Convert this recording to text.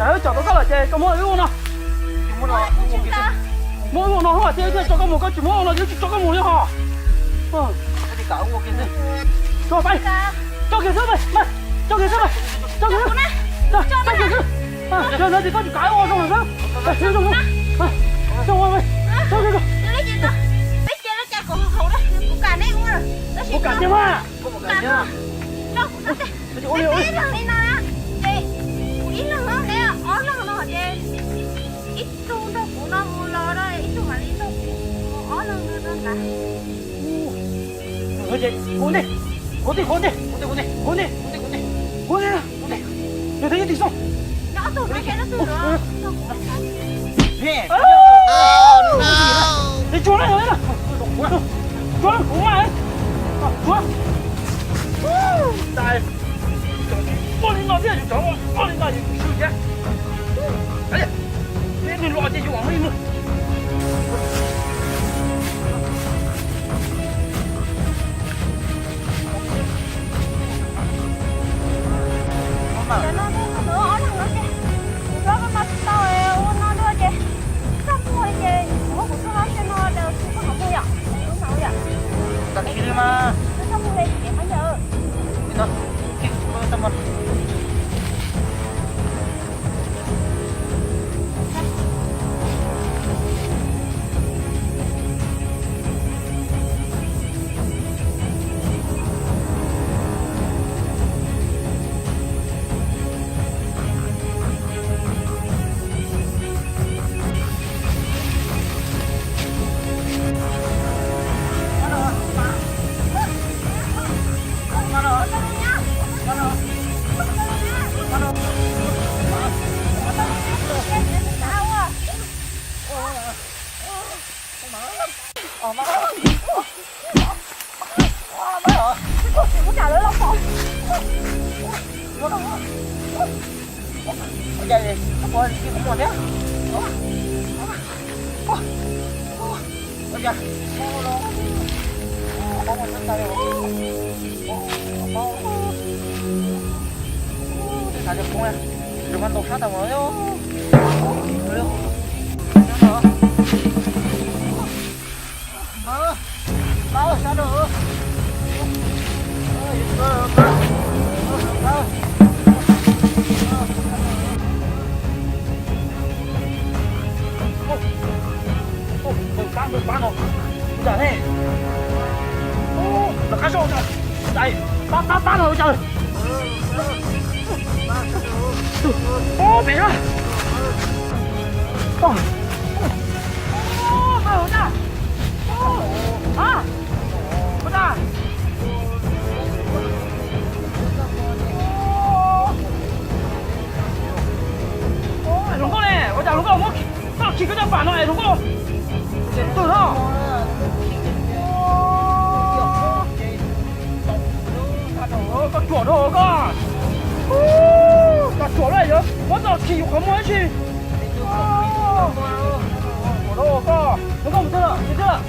Cov tau koj lawm ces koj muab wb ua no. Muab wb ua no hos, thiaj tso koj mus, koj tsis muab ua no ces wb tsis tso koj mus li hos. Tso kiag xwb, tso kiag xwb, tso kiag xwb, tso kiag xwb. Tso no ces koj tsis kav ua zoo lawm xwb. Tso ua, tso ua, tso ua. Kuv kam tiag mas. Ib leeg li no na, ces kuv ib leeg ne, ob leeg no ces ib tug nrog kuv no mus los, ib tug mam li nrog kuv mus ob leeg no rau ntawd. Qhuav ntej, qhuav ntej, qhuav ntej, qhuav ntej, qhuav ntej, qhuav ntej, qhuav ntej, qhuav ntej. Yog tib tug xwb. Tsuag na, tsuag, tsuag kuv mas, tsuag. Ua li no thiaj yus cov, ua li no yus swb thiab. Peb nws los ces yus mus ib nws. Cov no tej no ob leeg no ces kuv hlob koj no tsis tau ua no dua ces txaj muag ces kuv muab kuv txoj hauj lwm no daws kuv koj qhov muag yom, kuv lub hauv yom. Txaj muag li ces qhov yawg. Pab, pab, pab no cas. Pem no. Hluas nkauj ne, ua cas hluas nkauj muab koj khi koj caj pas no es hluas nkauj twg no? Koj ruam dhau koj. Koj ruam lawm, yuav muab txoj khi yus qhov muag ib si. Ruam dhau koj. Hluas nkauj mus twg lawm, mus twg lawm?